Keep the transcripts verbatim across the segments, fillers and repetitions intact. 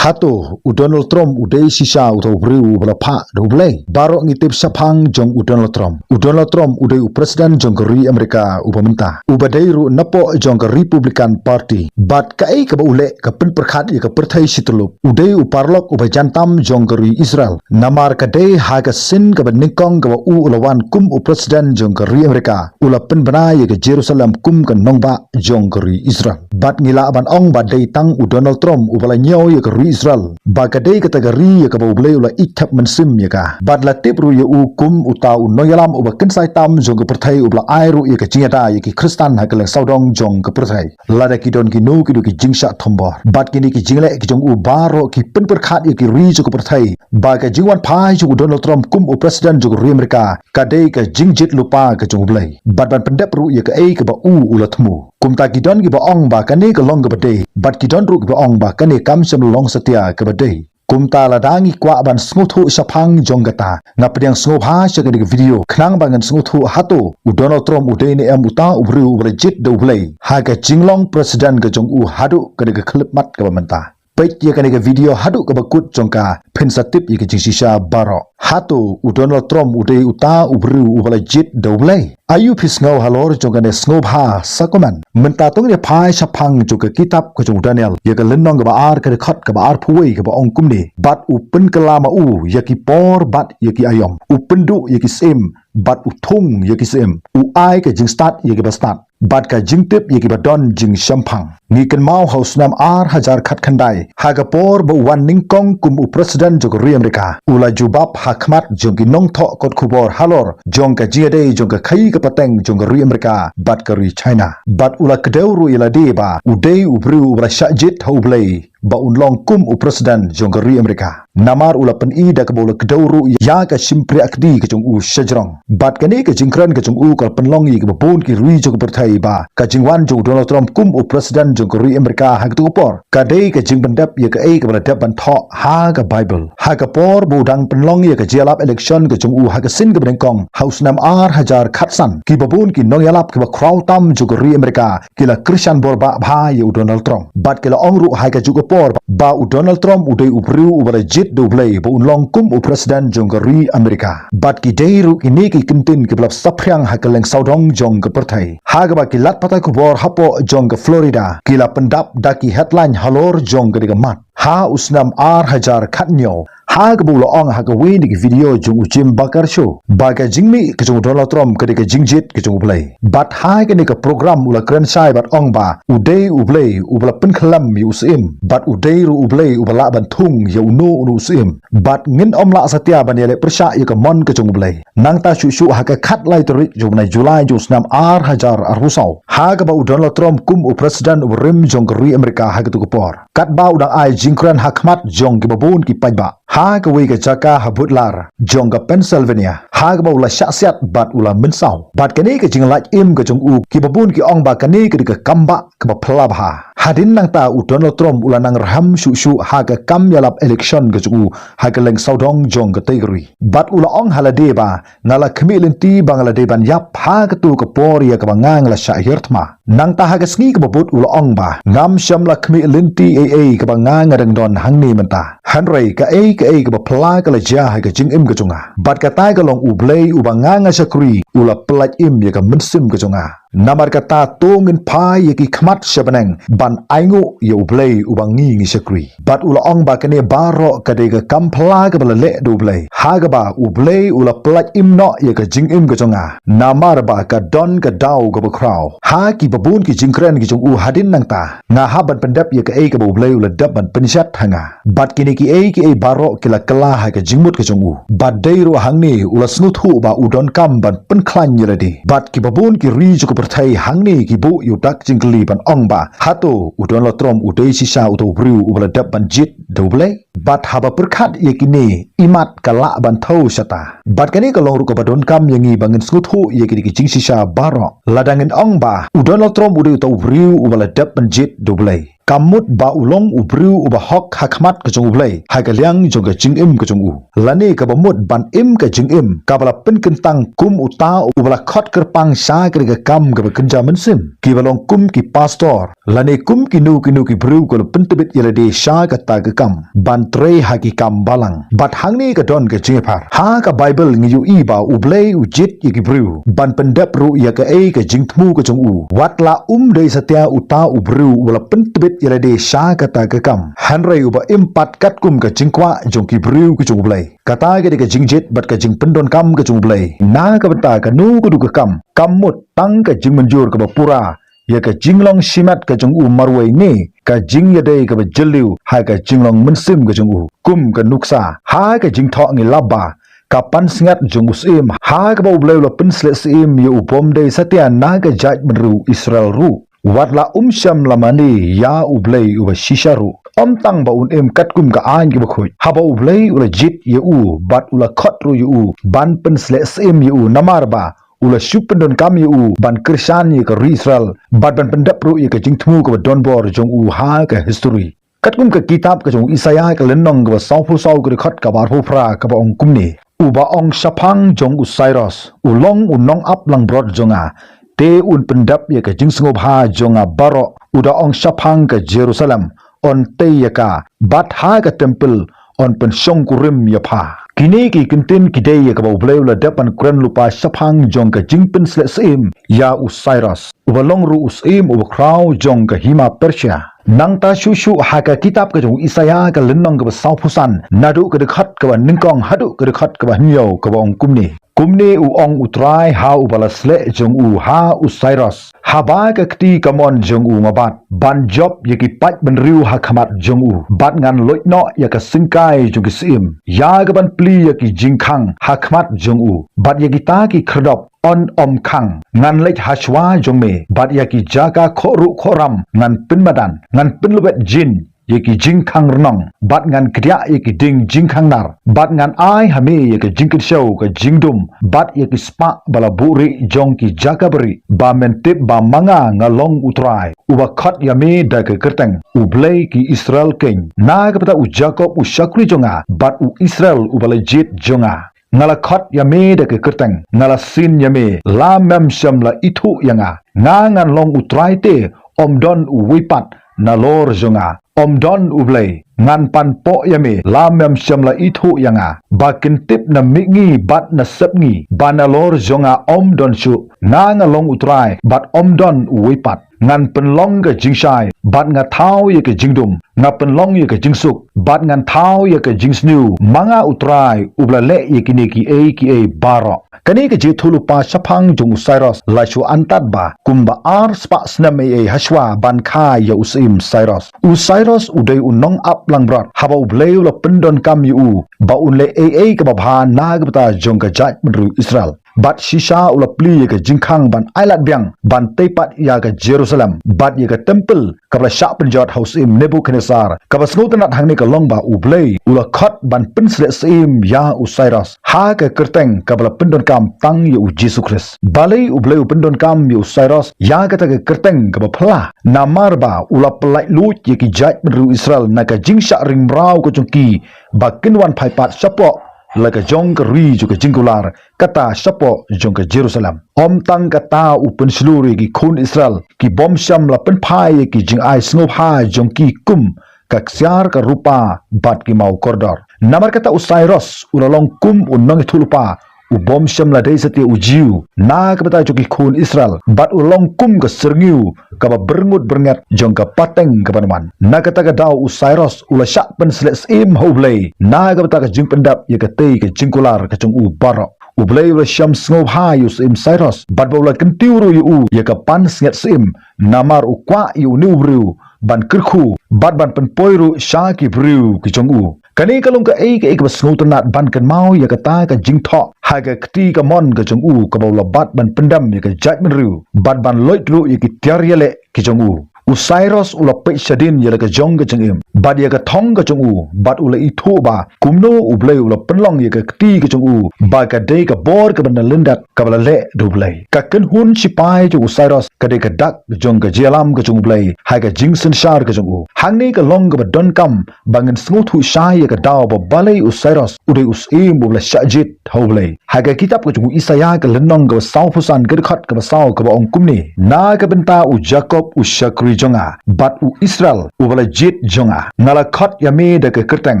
Hato u Donald Trump u dei shisha uta u briew uba la phah da u Blei? Baroh ngi tip shaphang jong u Donald Trump. U Donald Trump u dei u president jong ka ri Amerika uba mynta, uba dei ruh napoh jong ka Republican Party. Bad kaei kaba u leh ka pynpyrkhat ïa ka pyrthei shityllup. U dei u paralok uba jan tam jong ka ri Israel. Namar ka dei ha ka sien kaba nyngkong kaba u u la wan kum u president jong ka ri Amerika, u la pynbna ïa ka Jerusalem kum ka nongbah jong ka ri Israel. Bad ngi lah ban ong ba dei tang u Donald Trump uba la ñiew ïa ka ri Israel, ba ka dei kata ka ri ïa kaba u Blei u la ïeit thep mynsiem ïa ka. Bad la tip ruh ïa u kum uta u nongïalam uba kynsai tam jong ka pyrthei uba la ai ruh ïa ka jingïada ïa ki Khristan ha ka leng sawdong jong ka pyrthei. Lada ki don kino kino ki jingshah thombor. Bad kine ki jingleh ki jong u baroh ki pynpyrkhat ïa ki ri jong ka pyrthei ba ka jingwan phai jong u Donald Trump kum u president jong ka ri Amerika ka dei ka jingjied lypa ka jong u Blei. Bad ban pyndep ruh ïa kaei kaba u u la thmu. Kumta ki don kiba ong ba kane ka long kaba dei, bad ki don ruh kiba ong ba kane kam shym long satia kaba dei. Kumta lada ngi kwah ban sngewthuh shaphang jong kata, nga pdiang sngewbha sha kane ka video khnang ba ngan sngewthuh hato u Donald Trump u dei ne em uta u briew uba la jied da u Blei ha ka jinglong president ka jong u haduh kane ka khyllipmat kaba mynta. Peit ïa kane ka video haduh kaba kut jong ka, phin sa tip ïa ka jingshisha baroh. Hato u Donald Trump u dei uta u briew uba la jied da u Blei? Aïu phi sngew halor jong kane? Sngewbha sa comment. Mynta to ngin ïa phai shaphang jong ka kitab ka jong u Daniel, ïa ka lynnong kaba ar, ka dkhot kaba arphew wei, kaba ong kumne: Bad u pynkylla ma u ïa ki por bad ïa ki aïom, u pynduh ïa ki syiem bad u thung ïa ki syiem, u ai ka jingstad ïa kiba stad, bad ka jingtip ïa kiba don jingshemphang. Ngi kynmaw ha u snem ar hajar khatkhyndai, ha ka por ba u wan nyngkong kum u president jong ka ri Amerika, u la jubab ha khmat jong ki nongthoh kot khubor halor jong ka jingïadei jong ka khaïi ka pateng jong ka ri Amerika bad ka ri China. Bad u la kdew ruh ïa lade ba u dei u briew uba la shah jied ha u Blei ba un long kum u president jong ka ri Amerika. Namar u la pyni da kaba u la kdew ruh ïa ka shympriahkti ka jong u shajrong. Bad kane ka jingkren ka jong u ka la pynlong ïa kiba bun ki ri jong ka pyrthei ba ka jingwan jong u Donald Trump kum u president jong ka ri Amerika ha katu ka por ka dei ka jingpyndep ïa kaei kaba la dep ban thoh ha ka Bible. Ha ka por ba u dang pynlong ïa ka jingïalap election ka jong u ha ka sien kaba nyngkong ha u snem ar hajar khatsan, kiba bun ki nongïalap kiba khraw tam jong ka ri Amerika ki la kyrshan bor bah bha ïa u Donald Trump. Bad ki la ong ruh ha kajuh ka por ba u Donald Trump u dei u briew uba la jied da u Blei ba un long kum u president jong ka ri Amerika. Bad ki dei ruh kine ki kyntien kiba la saphriang ha ka leng sawdong jong ka pyrthei, ha kaba ki lad pathai khubor hapoh jong ka Florida ki la pyndap da ki headline halor jong kane ka mat. Ha u snem ar hajar khathynñiew, ha kaba u la ong ha kawei na ki video jong u Jim Bakker Show ba ka jingmih ka jong u Donald Trump ka dei ka jingjied ka jong u Blei. Bad ha kane ka program u la kren shai bad ong ba u dei u Blei uba la pynkhyllem ïa u syiem, bad u dei ruh u Blei uba lah ban thung ïa uno uno u syiem. Bad ngin ym lah satia ban ïaleh pyrshah ïa ka mon ka jong u Blei. Nangta shuh shuh ha ka khatlai tarik jong u bnai July jong u snem ar hajar arphew saw, ha kaba u Donald Trump kum u president uba rim jong ka ri Amerika ha katu ka por, katba u dang ai jingkren ha khmat jong kiba bun ki paidbah ha kawei ka jaka ha Butler jong ka Pennsylvania, ha kaba u la shah siat bad u la mynsaw. Bad kane ka jinglait im ka jong u, kiba bun ki ong ba kane ka dei ka kambah kaba phylla bha. Hadien nangta u Donald Trump u la nang rhem shuh shuh ha ka kam ïalap election ka jong u ha ka leng sawdong jong katei ka ri. Bad u la ong ha lade ba, nga la khmih lynti ba nga la dei ban ïap ha katu ka por ïa kaba nga, nga la shah hiar thma. Nangta ha ka sngi kaba bud u la ong ba, ngam shym la khmih lynti ei ei kaba nga, nga dang don hangne mynta. Hynrei kaei kaei kaba phylla ka la jia ha ka jingim ka jong nga. Bad kata ka long u Blei uba nga, nga shakri u la pyllait im ïa ka mynsiem ka jong nga. Namar kata to ngin phai ïa ki khmat sha bneng ban ainguh ïa u Blei uba ngi, ngi shakri. Bad u la ong ba kane baroh ka dei ka kam phylla kaba la leh da u Blei, ha kaba u Blei u la pyllait im noh ïa ka jingim ka jong nga, namar ba ka don ka daw kaba khraw. Ha kiba bun ki jingkren ki jong u hadien nangta, nga hap ban pyndep ïa kaei kaba u Blei u la dep ban pynshet ha nga. Bad kine kiei kiei baroh ki la kylla ha ka jingmut ka jong u. Bad dei ruh hangne u la sngewthuh ba u donkam ban pynkhlaiñ ïa lade. Bad kiba bun ki ri jong ka pyrthei hangne ki buh ïa u dak jingkylli ban ong ba, hato u Donald Trump u dei shisha uta u briew uba la dep ban jied da u Blei? Bad haba pyrkhat ïa kine, imat ka lah ban thew shata. Bad kane ka long ruh kaba donkam ïa ngi ba ngin sngewthuh ïa kine ki jingshisha baroh. Lada ngin ong ba u Donald Trump u dei uta u briew uba la dep ban jied da u Blei, kam mut ba u long u briew uba hok ha khmat ka jong U Blei ha ka liang jong ka jingim ka jong u, lane kaba mut ban im ka jingim kaba la pynkyntang kum uta uba la khot kyrpang sha ka dei ka kam kaba kynja mynsiem. Kiba long kum ki pastor lane kum kino kino ki briew ki la pyntbit ïa lade sha kata ka kam ban trei ha ki kam balang. Bad hangne ka don ka jingïapher. Ha ka Baibl ngi ïohi ba U Blei u jied ïa ki briew ban pyndep ruh ïa kaei ka jingthmu ka jong u. Wat la um dei satia uta u briew uba la pyntbit ïa lade sha kata ka kam, hynrei uba im pat katkum ka jingkwah jong ki briew ka jong U Blei. Kata ka dei ka jingjied bad ka jingpyndonkam ka jong U Blei. Na ka bynta kano kano ka kam, kam mut tang ka jingmynjur kaba pura ïa ka jinglong shimet ka jong u marwei ne ka jingïadei kaba jylliew ha ka jinglong mynsiem ka jong u. Kum ka nuksa ha ka Jingthoh ngi lap ba ka pansngiat jong u syiem ha kaba U Blei u la pynsleh syiem ïa u bym dei satia na ka jaitbynriew Israel ruh. Wat la um shym la mane ïa U Blei uba shisha ruh, ym tang ba un im katkum ka aiñ kaba khuid, haba U Blei u la jied ïa u bad u la khot ruh ïa u ban pynsleh syiem ïa u, namar ba u la shu pyndonkam ïa u ban kyrshan ïa ka ri Israel bad ban pyndep ruh ïa ka jingthmu kaba donbor jong u ha ka histori. Katkum ka kitab ka jong u Isaïah ka lynnong kaba sawphew saw, ka dkhot kaba arphew phra, kaba ong kumne: Uba ong shaphang jong u Sairos, u long u nongap langbrot jong nga, te un pyndep ïa ka jingsngewbha jong nga baroh. U da ong shaphang ka Jerusalem, yn tei ïa ka, bad ha ka templ yn pynshongkurim ïa pha. Kine ki kyntien ki dei ïa kaba U Blei u la dep ban kren lypa shaphang jong ka jingpynsleh syiem ïa u Sairos, uba long ruh u syiem uba khraw jong ka hima Persia. Nangta shuh shuh ha ka kitab ka jong u Isaïah ka lynnong kaba sawphew san, naduh ka dkhot kaba nyngkong haduh ka dkhot kaba hynñiew, kaba ong kumne: Kumne u ong U Trai ha uba la sleh jong u, ha u Sairos: Haba ka kti kamon jong u nga bat ban jop ïa ki paidbynriew ha khmat jong u, bad ngan luid noh ïa ka syngkai jong ki syiem, ïa kaban plie ïa ki jingkhang ha khmat jong u, bad ïa kita ki khyrdop yn ym khang. Ngan leit ha shuwa jong me, bad ïa ki jaka khohruh khohram ngan pynmadan. Ngan pynlwet jin ïa ki jingkhang rnong, bad ngan kdiah ïa ki dieng jingkhang nar, bad ngan ai ha me ïa ka jingkynshew ka jingdum, bad ïa ki spah ba la buhrieh jong ki jaka barieh, ba men tip ba ma nga nga long U Trai, uba khot ïa me da ka kyrteng, U Blei ki Israel keiñ. Na ka bynta u Jakob u shakri jong nga, bad u Israel uba la jied jong nga. Nga la khot ïa me da ka kyrteng, nga la sien ïa me, la mem shym la ithuh ïa nga. Nga ngan long U Trai te ym don uwei pat nalor jong nga, ym don U Blei. Ngan panpoh ïa me, la mem shym la ithuh ïa nga, ba kin tip na mihngi bad na sepngi ba nalor jong nga ym don shuh. Nga nga long U Trai bad ym don uwei pat. Ngan pynlong ka jingshai bad nga thaw ïa ka jingdum, nga pynlong ïa ka jingsuk bad ngan thaw ïa ka jingsniew. Ma nga U Trai uba la leh ïa kine kiei kiei baroh. Kane ka jingïathuhlypa shaphang jong u Sairos la shu antad ba kumba ar spah snem ei ei ha shuwa ban kha ïa u syiem Sairos. U Sairos u dei u nongap langbrot, haba U Blei u la pyndonkam ïa u ba un leh ei ei kaba bha na ka bynta jong ka jaitbynriew Israel. Bad shisha u la plie ïa ka jingkhang ban ailad biang ban tei pat ïa ka Jerusalem bad ïa ka templ kaba la shah pynjot ha u syiem Nebukhadnessar. Kaba sngewtynnat hangne ka long ba U Blei u la khot ban pynsleh syiem ïa u Sairos ha ka kyrteng kaba la pyndonkam tang ïa u Jisu Khrist. Balei U Blei u pyndonkam ïa u Sairos ïa kata ka kyrteng kaba phylla? Namar ba u la pyllait luid ïa ki jaitbynriew Israel na ka jingshah ring mraw ka jong ki ba kin wan phai pat shapoh la ka jong ka ri jong ka jingkular, kata shapoh jong ka Jerusalem. Ym tang kata, u pynshlur ïa ki khun Israel, ki bym shym la pynphai ïa ki jingai sngewbha jong ki kum ka ksiar, ka rupa bad ki maw kordor. Namar kata u Sairos u la long kum u nongïathuhlypa u bym shym la dei satia u Jiw na ka bynta jong ki khun Israel, bad u la long kum ka syrngiew kaba byrngut byrnget jong ka pateng ka ban wan. Na kata ka daw u Sairos u la shah pynsleh syiem ha U Blei na ka bynta ka jingpyndep ïa katei ka jingkular ka jong u baroh. U Blei u la shem sngewbha ïa u syiem Sairos bad ba u la kyntiew ruh ïa u ïa ka pansngiat syiem, namar u kwah ïa une u briew ban kyrkhu bad ban pynpoi ruh sha ki briew ki jong u. Kane ka long kaei kaei kaba sngewtynnat ban kynmaw ïa kata ka jingthoh ha ka kti kamon ka jong u kaba u la bat ban pyndem ïa ka jaitbynriew bad ban loit ruh ïa ki tiar ïaleh ki jong u. U Cyrus u la peit shadien ïa la ka jong ka jingim bad ïa ka thong ka jong u, bad u la ithuh ba kumno U Blei u la pynlong ïa ka kti ka jong u ba ka dei ka bor kaba na lyndet kaba la leh da U Blei. Ka kynhun shipai jong u Cyrus ka dei ka dak jong ka jingïalam ka jong U Blei ha ka jingsynshar ka jong u. Hangne ka long kaba donkam ba ngin sngewthuh shai ïa ka daw ba balei u Cyrus u dei u syiem uba la shah jied ha U Blei. Ha ka kitab ka jong u Isaïah ka lynnong kaba sawphew san, ka dkhot kaba saw, kaba ong kumne: Na ka bynta u Jakob u shakri jong nga bad u Israel uba la jied jong nga, nga la khot ïa me da ka kyrteng,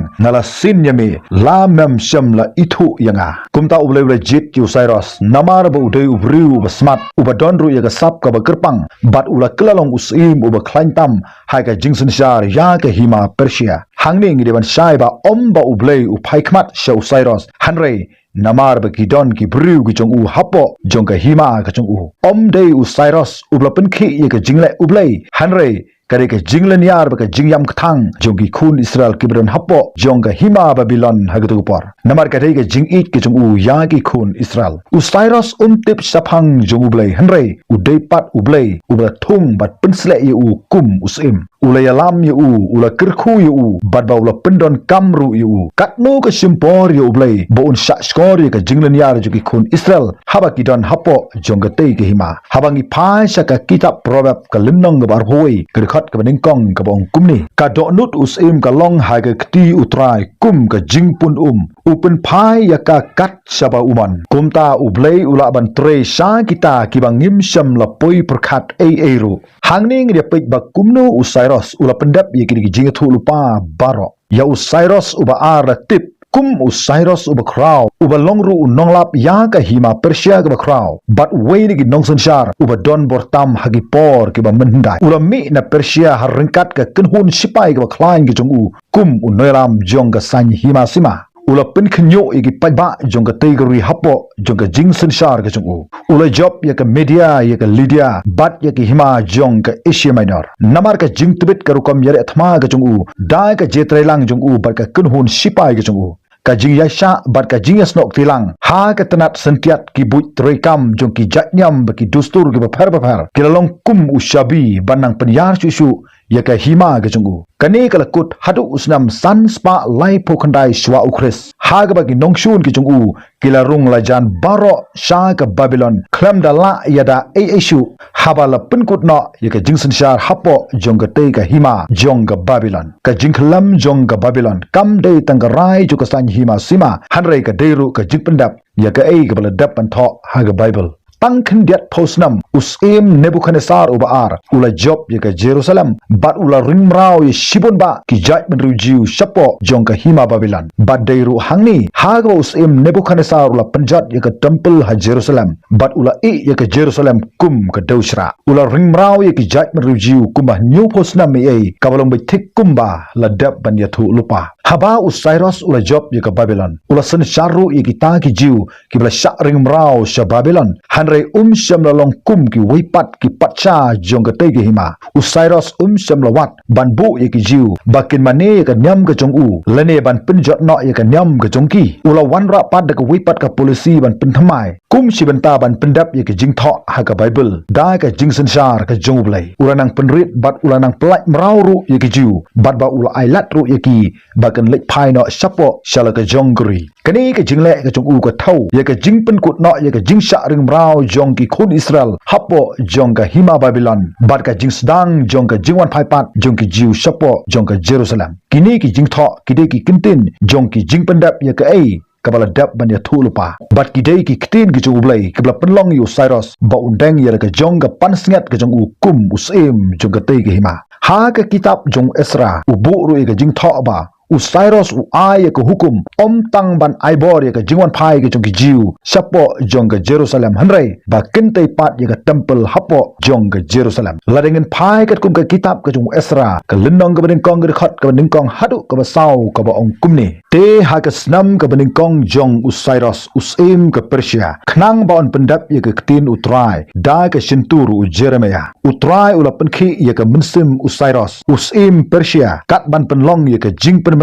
nga la sien ïa me, la mem shym la ithuh ïa nga. Kumta U Blei u la jied ïa u Cyrus namar ba u dei u briew uba smat, uba don ruh ïa ka sap kaba kyrpang, bad u la kylla long u syiem uba khlaiñ tam ha ka jingsynshar ïa ka hima Persia. Hangne ngi dei ban shai ba ym ba U Blei u phai khmat sha u Cyrus, hynrei namar ba ki don ki briew ki jong u hapoh jong ka hima ka jong u. Ym dei u Cyrus uba la pynkhih ïa ka jingleh U Blei, hynrei ka dei ka jinglynñiar bad ka jingïam kthang jong ki khun Israel kiba don hapoh jong ka hima Babilon ha kato ka por. Namar ka dei ka jingïeit ka jong u ïa ki khun Israel. U Cyrus um tip shaphang jong U Blei, hynrei u dei pat U Blei uba la thung bad pynsleh ïa u kum u syiem. U la ïalam ïa u, u la kyrkhu ïa u, bad ba u la pyndonkam ruh ïa u. Katno ka shim por ïa U Blei ba un shah shkor ïa ka jinglynñiar jong ki khun Israel haba ki don hapoh jong katei ka hima. Haba ngi phai sha ka kitab Proverb ka lynnong kaba arphew wei, ka dkhot kaba nyngkong, kaba ong kumne: Ka dohnud u syiem ka long ha ka kti U Trai kum ka jingpun um, u pynphai ïa ka kat shaba u mon. Kumta U Blei u lah ban trei sha kita kiba ngim shym la poi pyrkhat ei ei ruh. Hangne ngi ïa peit ba kumno u Cyrus u la pyndep ïa kine ki jingïathuhlypa baroh. Ïa u Cyrus uba ar la tip kum u Cyrus uba khraw, uba long ruh u nonglap ïa ka hima Persia kaba khraw, bad uwei na ki nongsynshar uba don bor tam ha ki por kiba mynhyndai. U la mih na Persia ha ryngkat ka kynhun shipai kaba khlaiñ ka jong u kum u nongïalam jong ka saiñ hima sima. U la pynkhynñiuh ïa ki paidbah jong katei ka ri hapoh jong ka jingsynshar ka jong u. U la jop ïa ka Media, ïa ka Lydia, bad ïa ki hima jong ka Asia Minor. Namar ka jingtbit ka rukom ïaleh thma ka jong u da ka jingtreilang jong u bad ka kynhun shipai ka jong u, ka jingïaishah bad ka jingïasnoh kti lang ha ka tnat syntiat ki buit treikam jong ki jait niam bad ki dustur kiba pher bapher, ki la long kum u shabi ban nang pynïar shuh shuh ïa ka hima ka jong u. Kane ka la kut haduh u snem san spah laiphew khyndai shwa u Khrist, ha kaba ki nongshun ki jong u ki la rung la jan baroh sha ka Babilon khlem da lah ïada ei ei shuh, haba la pynkut noh ïa ka jingsynshar hapoh jong katei ka hima jong ka Babilon. Ka jingkhyllem jong ka Babilon kam dei tang ka rai jong ka saiñ hima sima, hynrei ka dei ruh ka jingpyndep ïa kaei kaba la dep ban thoh ha ka Baibl. Tang khyndiat phew snem u syiem Nebukhadnessar uba ar u la jop ïa ka Jerusalem, bad u la ring mraw ïa shibun bah ki jaitbynriew Jiw shapoh jong ka hima Babilon. Bad dei ruh hangne ha kaba u syiem Nebukhadnessar u la pynjot ïa ka templ ha Jerusalem, bad u la ïeh ïa ka Jerusalem kum ka dewshrah. U la ring mraw ïa ki jaitbynriew Jiw kumba hynñiewphew snem ei ei, kaba long beit thik kumba la dep ban ïathuhlypa. Haba u Cyrus u la jop ïa ka Babilon, u la synshar ruh ïa kita ki Jiw kiba la shah ring mraw sha Babilon. Hynrei um shym la long kum kiwei pat ki patsha jong katei ka hima. U Cyrus um shym la wad ban buh ïa ki Jiw ba kin mane ïa ka niam ka jong u, lane ban pynjot noh ïa ka niam ka jong ki. U la wanrah pat da kawei pat ka polisi ban pynthymmai, kum shi bynta ban pyndep ïa ka jingthoh ha ka Baibl da ka jingsynshar ka jong U Blei. U la nang pynrit bad u la nang pyllait mraw ruh ïa ki Jiw, bad ba u la ailad ruh ïa ki ba kin leit phai noh shapoh sha la ka jong ka ri. Kane ka jingleh ka jong u ka thew ïa ka jingpynkut noh ïa ka jingshah ring mraw jong ki khun Israel hapoh jong ka hima Babilon, bad ka jingsdang jong ka jingwan phai pat jong ki Jiw shapoh jong ka Jerusalem. Kine ki jingthoh ki dei ki ktien jong ki jingpyndep ïa kaei kaba la dep ban ïathuhlypa, bad ki dei ki ktien ki jong U Blei kiba la pynlong ïa u Cyrus ba un deng ïa la ka jong ka pansngiat ka jong u kum u syiem jong katei ka hima. Ha ka kitab jong u Esra u buh ruh ïa ka jingthoh ba u Cyrus u ai ïa ka hukum ym tang ban ai bor ïa ka jingwan phai ka jong ki Jiw shapoh jong ka Jerusalem, hynrei ba kin tei pat ïa ka templ hapoh jong ka Jerusalem. Lada ngin phai katkum ka kitab ka jong u Esra ka lynnong kaba nyngkong, ka dkhot kaba nyngkong haduh kaba saw, kaba ong kumne: Te ha ka snem kaba nyngkong jong u Cyrus u syiem ka Persia, khnang ba un pyndep ïa ka ktien U Trai da ka shyntur u Jeremiah, U Trai u la pynkhih ïa ka mynsiem u Cyrus u syiem Persia kat ban pynlong ïa ka jingpynbna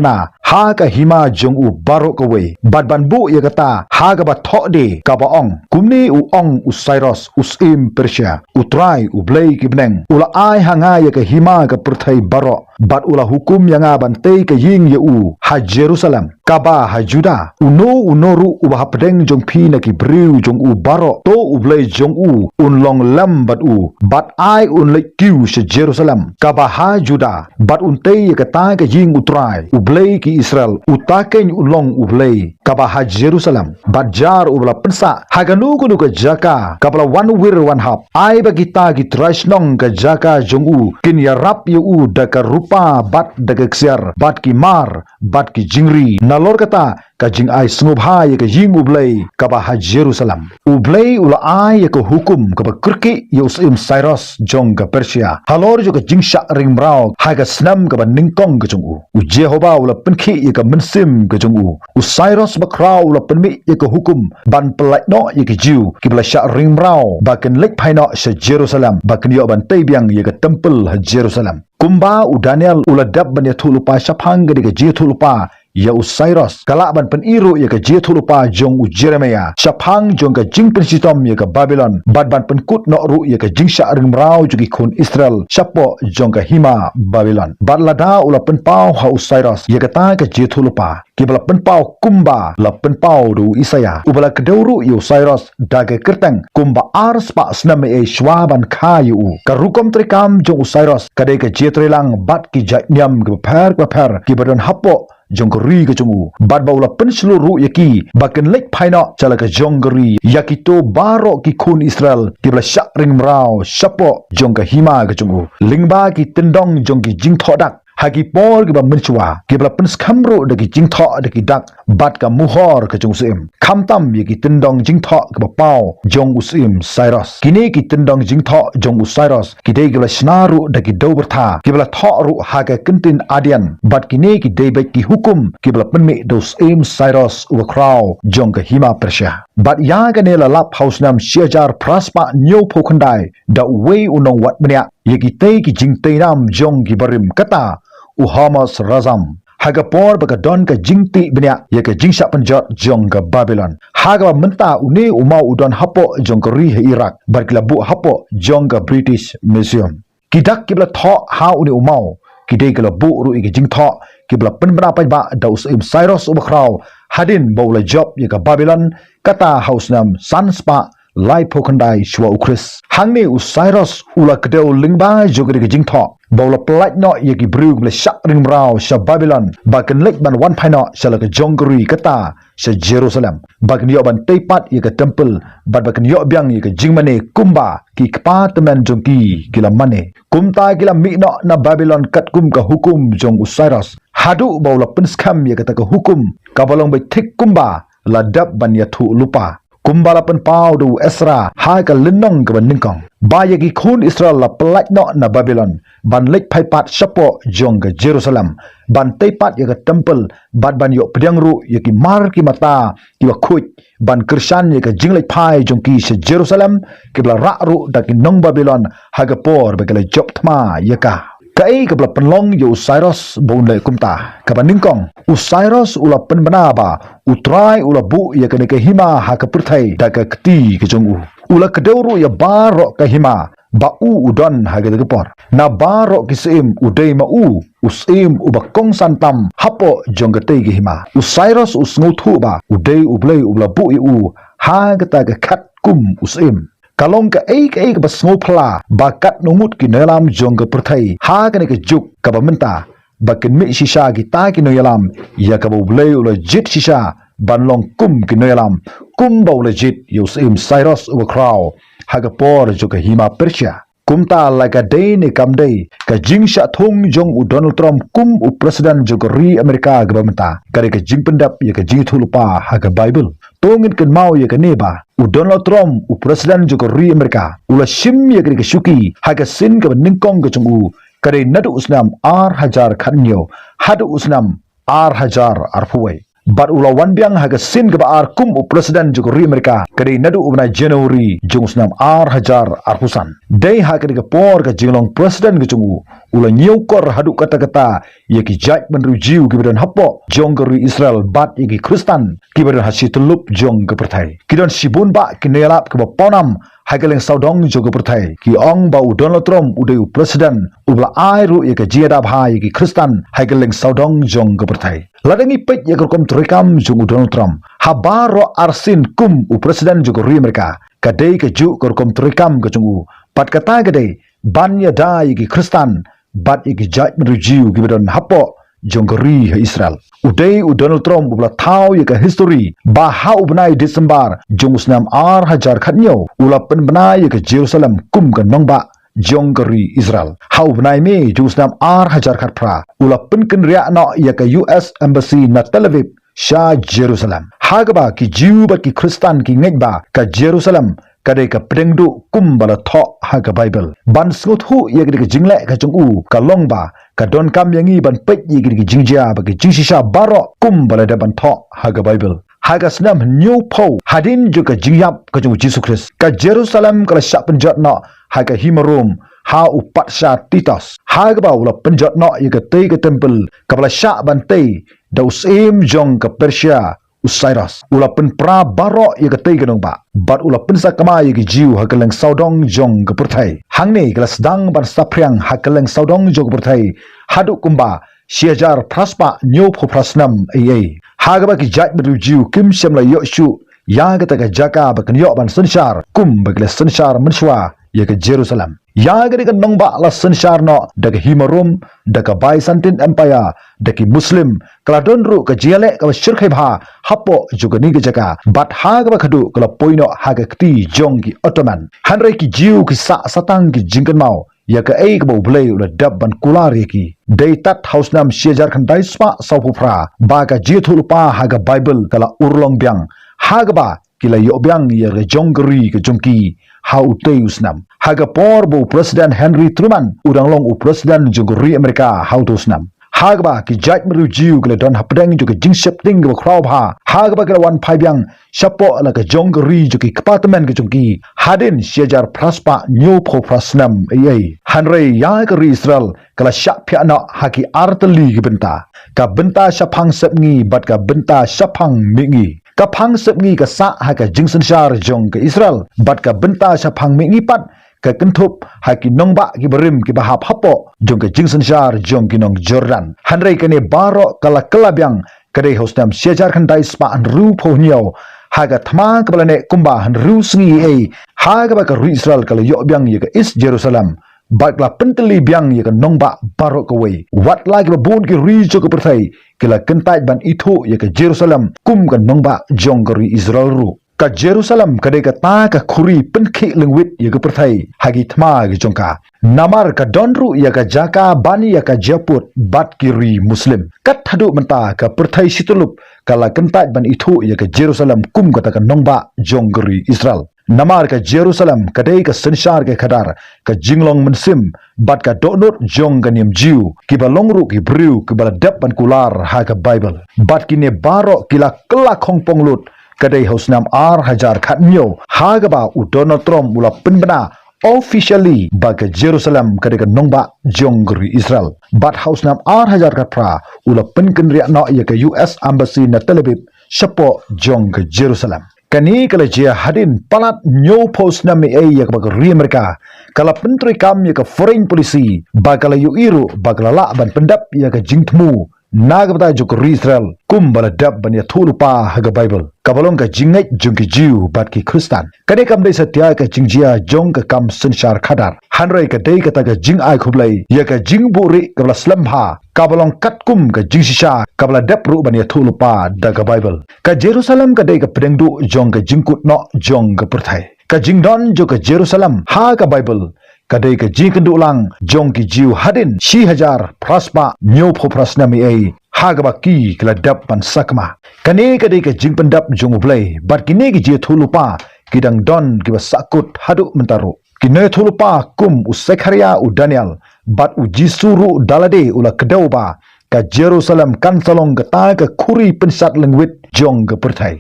ha ka hima jong u baroh kawei, bad ban buh ïa kata ha kaba thoh de, kaba ong: Kumne u ong u Sairos u syiem Persia: U Trai, u Blei ki bneng, u la ai ha nga ïa ka hima ka pyrthei baroh, bad u la hukum ïa nga ban tei ka ïing ïa u ha Jerusalem, kaba ha Juda. Uno uno ruh uba hapdeng jong phi na ki briew jong u baroh, to u Blei jong u un long lem bad u, bad ai un leit kiew sha Jerusalem, kaba ha Juda, bad un tei ïa kata ka ïing U Trai, u Blei ki Israel, uta keiñ un long u Blei, kaba ha Jerusalem. Bad jar uba la pynsah ha kano kano ka jaka kaba la wan wir wan hap, ai ba kita ki trai shnong ka jaka jong u kin ïarap ïa u da ka rupa bad da ka ksiar bad ki mar bad ki jingri, nalor kata ka jingai sngewbha ïa ka ïing U Blei kaba ha Jerusalem. U Blei u la ai ïa ka hukum kaba kyrkieh ïa u syiem Sairos jong ka Persia halor jong ka jingshah ring mraw ha ka snem kaba nyngkong ka jong u. U Jehobah u la pynkhih ïa ka mynsiem ka jong u. U Sairos bakhraw u la pynmih ïa ka hukum ban pyllait noh ïa ki Jiw kiba la shah ring mraw ba kin leit phai noh sha Jerusalem, ba kin ïoh ban tei biang ïa ka templ ha Jerusalem. Kumba u Daniel u la dep ban ïathuhlypa shaphang kane ka jingïathuhlypa ïa u Sairos, ka lah ban pyni ruh ïa ka jingïathuhlypa jong u Jeremiah shaphang jong ka jingpynshitom ïa ka Babilon, bad ban pynkut noh ruh ïa ka jingshah ring mraw jong ki khun Israel shapoh jong ka hima Babilon. Bad lada u la pynpaw ha u Sairos ïa kata ka jingïathuhlypa, kiba la pynpaw kumba la pynpaw da u Isaïah, uba la kdew ruh ïa u Sairos da ka kyrteng kumba ar spah snem ei ei shwa ban kha ïa u. Ka rukom treikam jong u Sairos ka dei ka jingïatreilang bad ki jait niam kiba pher kiba pher kiba don hapoh jong ka ri ka jong u, bad ba u la pynshlur ruh ïa ki ba kin leit phai noh sha la ka jong ka ri ïa kito baroh ki khun Israel kiba la shah ring mraw shapoh jong ka hima ka jong u. Lyngba ki tyndong jong ki jingthoh dak ha ki por kiba mynshuwa, kiba la pynskhem ruh da ki jingthoh da ki dak bad ka muhor ka jong u syiem, khamtam ïa ki tyndong jingthoh kiba paw jong u syiem Sairos. Kine ki tyndong jingthoh jong u Sairos ki dei kiba la shna ruh da ki dew byrtha kiba la thoh ruh ha ka ktien Ardian, bad kine ki dei beit ki hukum kiba la pynmih da u syiem Sairos uba khraw jong ka hima Persia. Bad ïa kane la lap ha u snem shi hajar phra spah hynñiewphew khyndai da uwei u nongwad bniah ïa kitei ki jingtei nam jong ki barim, kata u Hormozd Rassam, ha ka por ba ka don ka jingtih bniah ïa ka jingshah pynjot jong ka Babilon, ha kaba mynta une u maw u don hapoh jong ka ri ha Iraq bad ki la buh hapoh jong ka British Museum. Ki dak kiba la thoh ha une u maw ki dei ki la buh ruh ïa ki jingthoh kiba la pynbna paidbah da u syiem Sairos uba khraw hadien ba u la jop ïa ka Babilon, kata ha u snem san spah laiphew khyndai shwa u Khrist. Hangne u Sairos u la kdew lyngba jong kane ka jingthoh ba u la pyllait noh ïa ki briew kiba la shah ring mraw sha Babilon ba kin leit ban wan phai noh sha la ka jong ka ri, kata sha Jerusalem, ba kin ïoh ban tei pat ïa ka templ bad ba kin ïoh biang ïa ka jingmane kumba ki kpa tymmen jong ki ki la mane. Kumta ki la mih noh na Babilon katkum ka hukum jong u Sairos, haduh ba u la pynskhem ïa kata ka hukum kaba long beit thik kumba la dep ban ïathuhlypa, kumba la pynpaw da u Esra ha ka lynnong kaba nyngkong, ba ïa ki khun Israel la pyllait noh na Babilon ban leit phai pat shapoh jong ka Jerusalem, ban tei pat ïa ka templ bad ban ïoh pdiang ruh ïa ki mar ki mata kiba khuid, ban kyrshan ïa ka jingleit phai jong ki sha Jerusalem, kiba la rah ruh da ki nong Babilon ha ka por ba ki la jop thma ïa ka. Kaei kaba la pynlong ïa u Sairos ba un leh kumta? Kaba nyngkong, u Sairos u la pynbna ba U Trai u la buh ïa kane ka hima ha ka pyrthei da ka kti ka jong u. U la kdew ruh ïa baroh ka hima ba u u don ha kata ka por. Na baroh ki syiem u dei ma u u syiem uba kongsan tam hapoh jong katei ka hima. U Sairos u sngewthuh ba u dei U Blei uba la buh ïa u ha kata ka khat kum u syiem. Ka long kaei kaei kaba sngewphylla ba katno ngut ki nongïalam jong ka pyrthei ha kane ka juk kaba mynta ba kin mih shisha kita ki nongïalam ïa kaba U Blei u la jied shisha ban long kum ki nongïalam, kumba u la jied ïa u syiem Sairos uba khraw ha ka por jong ka hima Persia. Kumta, la ka dei ne kam dei, ka jingshah thung jong u Donald Trump kum u president jong ka ri Amerika kaba mynta ka dei ka jingpyndep ïa ka jingïathuhlypa ha ka Baibl. To ngin kynmaw ïa kane ba u Donald Trump, u president jong ka ri Amerika, u la shim ïa kane ka shuki ha ka sien kaba nyngkong ka jong u, ka dei naduh u snem ar hajar khathynñiew haduh u snem ar hajar arphew wei. Bad u la wan biang ha ka sien kaba ar kum u president jong ka ri Amerika ka dei naduh u bnai January jong u snem ar hajar arphew san. Dei ha kane ka por ka jinglong president ka jong u, u la ñiewkor haduh katta katta ïa ki jaitbynriew Jiw kiba don hapoh jong ka ri Israel bad ïa ki Khristan kiba don ha shi tyllup jong ka pyrthei. Ki don shibun bah ki nongïalap kiba pawnam ha ka liang sawdong jong ka pyrthei. Ki ong ba u Donald Trump u dei u president uba la ai ruh ïa ka jingïada bha ïa ki Khristan ha ka liang sawdong jong ka pyrthei. Lada ngi peit ïa ka rukom treikam jong u Donald Trump ha baroh arsien kum u president jong ka ri Amerika, ka dei kajuh ka rukom treikam ka jong u. Bad kata ka dei ban ïada ïa ki Khristan bad ïa ki jaitbynriew Jiw kiba don hapoh jong ka ri ha Israel. U dei u Donald Trump uba la thaw ïa ka history ba ha u bnai December jong u snem ar hajar khathynñiew u la pynbna ïa ka Jerusalem kum ka nongbah jong ka ri Israel. Ha u bnai May jong u snem ar hajar khatphra u la pynkynriah noh ïa ka U S Embassy na Tel Aviv sha Jerusalem. Ha kaba ki Jiw bad ki Khristan ki ngeit ba ka Jerusalem ka dei ka pdeng duh kum ba la thoh ha ka Baibl. Ban sngewthuh ïa ka dei ka jingleh ka jong u ka long ba ka donkam ïa ngi ban peit ïa ka dei ka jingjia bad ka jingshisha baroh kum ba la dep ban thoh ha ka Baibl. Ha ka snem hynñiewphew hadien jong ka jingïap ka jong u Jisu Khrist, ka Jerusalem ka la shah pynjot noh ha ka hima Rom ha u patsha Titus. Ha kaba u la pynjot noh ïa katei ka temple kaba la shah ban tei da u syiem jong ka Persia u Cyrus. U la pynpra baroh ïa katei ka nongbah bad u la pynsakma ïa ki Jiw ha ka liang sawdong jong ka pyrthei. Hangne ka la sdang ban saphriang ha ka liang sawdong jong ka pyrthei haduh kumba shi hajar phra spah hynñiewphew phra snem ei ei. Ha kaba ki jaitbynriew Jiw kim shym la ïoh shuh ïa kata ka jaka ba kin ïoh ban synshar kum ba ki la synshar mynshuwa ïa ka Jerusalem. Ïa ka dei ka nongbah la synshar noh da ka hima Rom, da ka Byzantine Empire, da ki Muslim. Ka la don ruh ka jingïaleh kaba shyrkhei bha hapoh jong kane ka jaka. Bad ha kaba khadduh ka la poi noh ha ka kti jong ki Ottoman. Hynrei ki Jiw ki sah satang ki jingkynmaw ïa kaei kaba U Blei u la dep ban kular ïa ki. Dei tad ha u snem shi hajar khyndai spah sawphew phra ba ka jingïathuhlypa ha ka Baibl ka la urlong biang, ha kaba ki la ïoh biang ïa ka jong ka ri ka jong ki ha utei u snem. Ha ka por ba u President Henry Truman u dang long u President jong ka ri Amerika ha utei u snem. Ha kaba ki jaitbynriew Jiw ki la don hapdeng jong ka jingsheptieng kaba khraw bha. Ha kaba ki la wan phai biang shapoh la ka jong ka ri jong ki kpa tymmen ka jong ki hadien shi hajar phra spah hynñiewphew phra snem ei ei. Hynrei ïa ka ri Israel ka la shah phiah noh ha ki artylli ki bynta. Ka bynta shaphang sepngi bad ka bynta shaphang mihngi. Ka phang sepngi ka sah ha ka jingsynshar jong ka Israel bad ka bynta shaphang mihngi pat ka kynthup ha ki nongbah kiba rim kiba hap hapoh jong ka jingsynshar jong ki nong Jordan. Hynrei kane baroh ka la kylla biang ka dei ha u snem shi hajar khyndai spah hynriewphew hynñiew ha ka thma kaba la neh kumba hynriew sngi ei, ha kaba ka ri Israel ka la ïoh biang ïa ka East Jerusalem bad ka la pyntylli biang ïa ka nongbah baroh kawei. Wat la kiba bun ki ri jong ka pyrthei ki la kyntait ban ithuh ïa ka Jerusalem kum ka nongbah jong ka ri Israel ruh. Ka Jerusalem ka dei kata ka khuri pynkhih lyngwit ïa ka pyrthei ha ki thma ki jong ka. Namar ka don ruh ïa ka jaka ban ïa ka jingput bad ki ri Muslim. Kat haduh mynta ka pyrthei shityllup ka la kyntait ban ithuh ïa ka Jerusalem kum kata ka nongbah jong ka ri Israel. Namar ka Jerusalem ka dei ka synshar ka khadar, ka jinglong mynsiem bad ka dohnud jong ka niam Jiw, kiba long ruh ki briew kiba la dep ban kular ha ka Baibl. Bad kine baroh ki la kylla khongpong lut ka dei ha u snem ar hajar khathynñiew ha kaba u Donald Trump u la pynbna officially ba ka Jerusalem ka dei ka nongbah jong ka ri Israel. Bad ha u snem ar hajar khatphra u la pynkynriah noh ïa ka U S Embassy na Tel Aviv shapoh jong ka Jerusalem. Kane ka la jia hadien palat hynñiewphew snem ei ei ïa kaba ka ri Amerika ka la pyntreikam ïa ka foreign policy ba ka la ïohi ruh ba ka la lah ban pyndep ïa ka jingthmu na ka bynta jong ka ri Israel kum ba la dep ban ïathuhlypa ha ka Baibl, kaba long ka jingngeit jong ki Jiw bad ki Khristan. Kane kam dei satia ka jingjia jong ka kam synshar khadar, hynrei ka dei kata ka jingai khublei ïa ka jingbuhrieh kaba la slem bha, kaba long katkum ka jingshisha kaba la dep ruh ban ïathuhlypa da ka Baibl. Ka Jerusalem ka dei ka pdeng duh jong ka jingkut noh jong ka pyrthei. Ka jingdon jong ka Jerusalem ha ka Baibl ka dei ka jingkynduh lang jong ki Jiw hadien shi hajar phra spah hynñiewphew phra snem ei ei ha kaba ki ki la dep ban sakma. Kane ka dei ka jingpyndep jong U Blei bad kine ki jingïathuhlypa ki dang don kiba sahkut haduh mynta ruh. Ki nongïathuhlypa kum u Sekharia, u Daniel bad u Jisu ruh da lade u la kdew ba ka Jerusalem kan sa long kata ka khuri pynshad lyngwit jong ka pyrthei.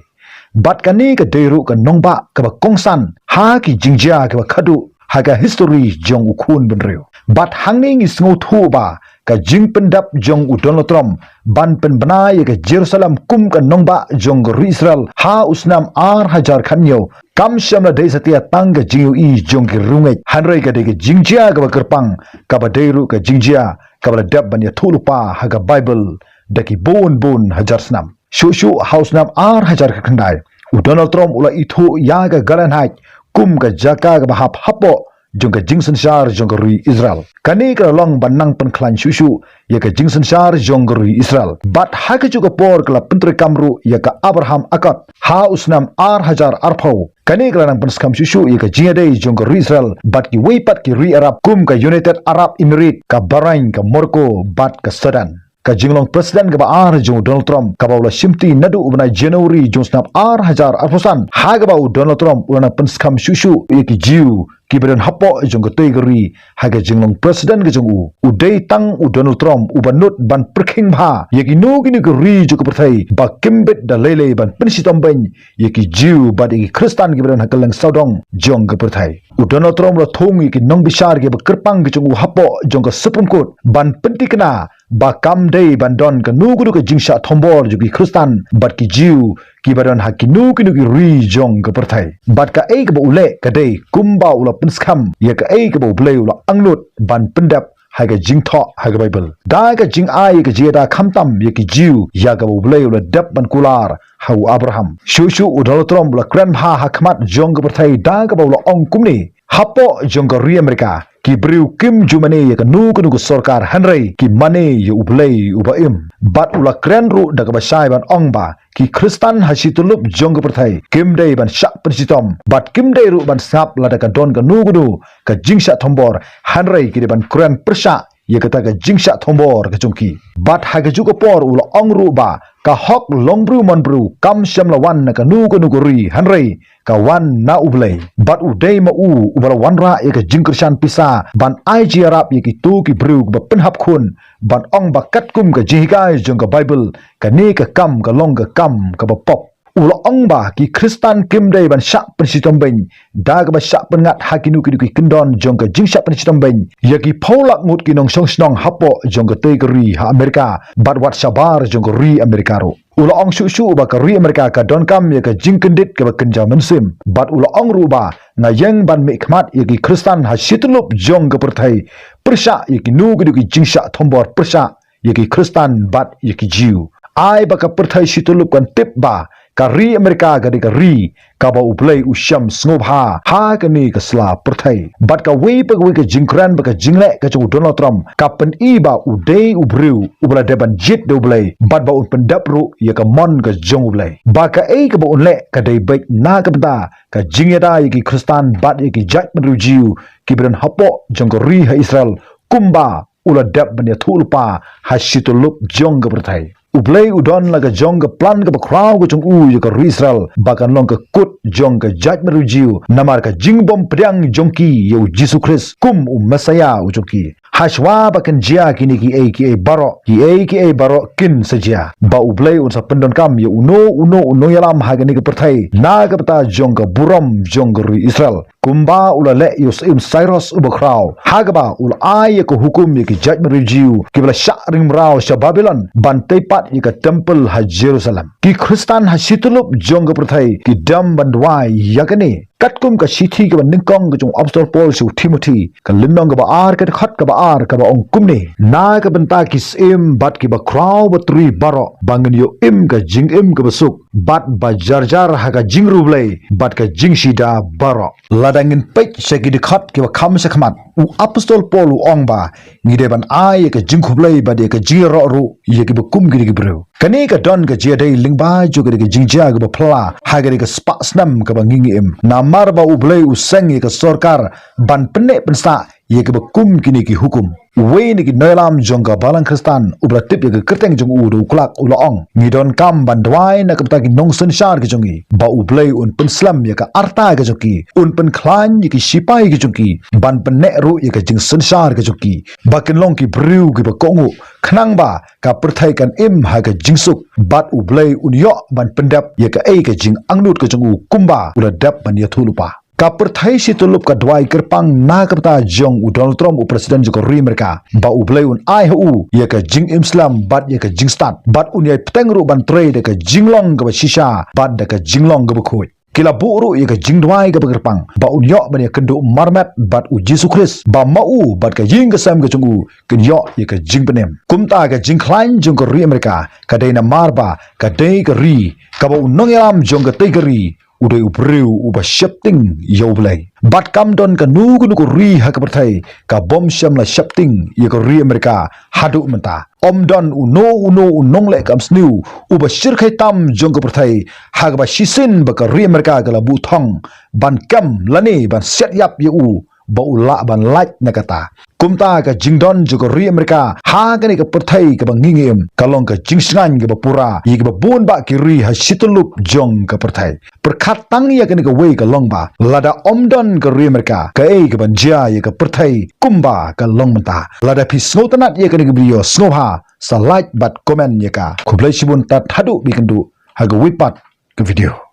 Bad kane ka dei ruh ka nongbah kaba kongsan ha ki jingjia kiba khadduh ha ka history jong u khun bynriew. Bad hangne ngi sngewthuh ba ka jingpyndep jong u Donald Trump ban pynbna ïa ka Jerusalem kum ka nongbah jong ka ri Israel ha u snem ar hajar khathynñiew kam shym la dei satia tang ka jingïohi jong ki riewngeit, hynrei ka dei ka jingjia kaba kyrpang, kaba dei ruh ka jingjia kaba la dep ban ïathuh lypa ha ka Baibl da ki bun bun hajar snem. Shuh shuh ha u snem ar hajar khatkhyndai, u Donald Trump u la ithuh ïa ka Golan Heights kum ka jaka kaba hap hapoh jong ka jingsynshar jong ka ri Israel. Kane ka la long ban nang pynkhlaiñ shuh shuh ïa ka jingsynshar jong ka ri Israel. Bad ha kajuh ka por ka la pyntreikam ruh ïa ka Abraham Accord ha u snem ar hajar arphew. Kane ka la nang pynskhem shuh shuh ïa ka jingïadei jong ka ri Israel bad kiwei pat ki ri Arab kum ka United Arab Emirates, ka Bahrain, ka Morocco bad ka Sudan. Ka jinglong president kaba ar jong u Donald Trump, kaba u la shimti naduh u bnai January jong u snem ar hajar arphew san, ha kaba u Donald Trump u la nang pynskhem shuh shuh ïa ki Jiw kiba don hapoh jong katei ka ri ha ka jinglong president ka jong u. U dei tang u Donald Trump uba nud ban pyrkhing bha ïa kino kino ki ri jong ka pyrthei ba kim bit da lei lei ban pynshitom beiñ ïa ki Jiw bad ïa ki Khristan kiba don ha kylleng sawdong jong ka pyrthei. U Donald Trump u la thung ïa ki nongbishar kiba kyrpang ki jong u hapoh jong ka Supreme Court ban pynthikna ba kam dei ban don kano kano ka jingshah thombor jong ki Khristan bad ki Jiw kiba don ha kino kino ki ri jong ka pyrthei. Bad kaei kaba u leh ka dei kumba u la pynskhem ïa kaei kaba U Blei u la angnud ban pyndep ha ka jingthoh ha ka Baibl. Da ka jingai ïa ka jingïada khamtam ïa ki Jiw ïa kaba U Blei u la dep ban kular ha u Abraham. Shuh shuh u Donald Trump u la kren bha ha khmat jong ka pyrthei da kaba u la ong kumne. Hapoh jong ka ri Amerika, ki briew kim ju mane ïa kano kano ka sorkar hynrei ki mane ïa U Blei uba im. Bad u la kren ruh da kaba shai ban ong ba ki Khristan ha shi tyllup jong ka pyrthei kim dei ban shah pynshitom bad kim dei ruh ban sngap lada ka don kano kano ka jingshah thombor, hynrei ki dei ban kren pyrshah ïa kata ka jingshah thombor ka jong ki. Bad ha kajuh ka por u la ong ruh ba ka hok longbriew manbriew kam shym la wan na kano kano ka ri hynrei ka wan na U Blei. Bad u dei ma u uba la wanrah ïa ka jingkyrshan pisa ban ai jingïarap ïa kito ki briew kiba pynhap khun, ban ong ba katkum ka jinghikai jong ka Baibl, kane ka kam ka long ka kam kaba pop. U la ong ba ki Khristan kim dei ban shah pynshitom beiñ da kaba shah pynngat ha kino kino ki kyndon jong ka jingshah pynshitom beiñ ïa ki phew lak ngut ki nongshong shnong hapoh jong katei ka ri ha Amerika bad wat shabar jong ka ri Amerika ruh. U la ong shuh shuh ba ka ri Amerika ka donkam ïa ka jingkyndit kaba kynja mynsiem. Bad u la ong ruh ba nga ïeng ban mihkhmat ïa ki Khristan ha shi tyllup jong ka pyrthei pyrshah ïa kino kino ki jingshah thombor pyrshah ïa ki Khristan bad ïa ki Jiw. Ai ba ka pyrthei shi tyllup kan tip ba ka ri Amerika ka dei ka ri kaba U Blei u shem sngewbha ha kane ka sla pyrthei. Bad kawei pa kawei ka jingkren bad ka jingleh ka jong u Donald Trump ka pyni ba u dei u briew uba la dep ban jied da U Blei bad ba un pyndep ruh ïa ka mon ka jong U Blei. Ba kaei kaba un leh ka dei beit na ka bynta ka jingïada ïa ki Khristan bad ïa ki jaitbynriew Jiw kiba don hapoh jong ka ri ha Israel kumba u la dep ban ïathuh lypa ha shi tyllup jong ka pyrthei. U Blei u don la ka jong ka plan kaba khraw ka jong u ïa ka ri Israel ba kan long ka kut jong ka jaitbynriew Jiw namar ka jingbym pdiang jong ki ïa u Jisu Khrist kum u Messaïah u jong ki. Hashwa ba kin jia kine kiei kiei baroh, kiei kiei baroh kin sa jia. Ba U Blei un sa pyndonkam ïa uno uno u nongïalam ha kane ka pyrthei na ka bynta jong ka burom jong ka ri Israel. Kumba u la leh ïa u Syiem Cyrus uba khraw ha kaba u la ai ïa ka hukum ïa ki jaitbynriew Jiw kiba la shah ring mraw sha Babilon ban tei pat ïa ka templ ha Jerusalem. Ki Khristan ha shi tyllup jong ka pyrthei ki dei ban duwai ïa kane. Katkum ka shithi kaba nyngkong ka jong u Apostol Paul sha u Timothi, ka lynnong kaba ar, ka dkhot kaba ar, kaba ong kumne: Na ka bynta ki syiem bad kiba khraw batri baroh, ba ngin ïoh im ka jingim kaba suk bad ba jar jar ha ka jingriewblei bad ka jingshida baroh. Lada ngin peit sha ki dkhot kiba kham sha khmat, u Apostol Paul u ong ba ngi dei ban ai ïa ka jingkhublei bad ïa ka jingïaroh ruh ïa kiba kum kine ki briew. Kane ka don ka jingïadei lyngba jong kane ka jingjia kaba phylla ha kane ka spah snem kaba ngi ngi im. Namar ba U Blei u seng ïa ka sorkar ban pynneh pynsah ïa kiba kum kine ki hukum. Uwei na ki nongïalam jong ka Balang Khristan uba la tip ïa ka kyrteng jong u da u Clark u la ong: Ngi donkam ban duwai na ka bynta ki nongsynshar ki jong ngi ba U Blei un pynslem ïa ka arta ki jong ki, un pynkhlaiñ ïa ki shipai ki jong ki, ban pynneh ruh ïa ka jingsynshar ki jong ki, ba kin long ki briew kiba kohnguh, khnang ba ka pyrthei kan im ha ka jingsuk bad U Blei un ïoh ban pyndep ïa kaei ka jingangnud ka jong u kumba u la dep ban ïathuh lypa. Ka pyrthei shityllup ka duwai kyrpang na ka bynta jong u Donald Trump, u President jong ka ri Amerika, ba U Blei un ai ha u ïa ka jingim slem bad ïa ka jingstad, bad un ïai bteng ruh ban trei da ka jinglong kaba shisha bad da ka jinglong kaba khuid. Ki la buh ruh ïa ka jingduwai kaba kyrpang ba un ïoh ban ïakynduh marmet bad U Jisu Khrist, ba ma u bad ka ïing ka sem ka jong u kin ïoh ïa ka jingpynim. Kumta ka jingkhlaiñ jong ka ri Amerika ka dei namar ba ka dei ka ri kaba u nongïalam jong katei ka ri u dei u briew uba sheptieng ïa U Blei. Bad kam don kano kano ka ri ha ka pyrthei kabym shym la sheptieng ïa ka ri Amerika haduh mynta. Ym don uno uno u nongleh kam sniew uba shyrkhei tam jong ka pyrthei ha kaba shisien ba ka ri Amerika ka la buh thong ban kem lane ban siat ïap ïa u ba u lah ban lait na kata. Kumta ka jingdon jong ka ri Amerika ha kane ka pyrthei kaba ngi ngi im ka long ka jingshngaiñ kaba pura ïa kiba bun bah ki ri ha shityllup jong ka pyrthei. Pyrkhat tang ïa kane kawei ka long ba lada ym don ka ri Amerika, kaei kaban jia ïa ka pyrthei kumba ka long mynta? Lada phi sngewtynnat ïa kane ka video, sngewbha sa like bad comment ïa ka. Khublei shibun, tad haduh ba ïakynduh ha kawei pat ka video.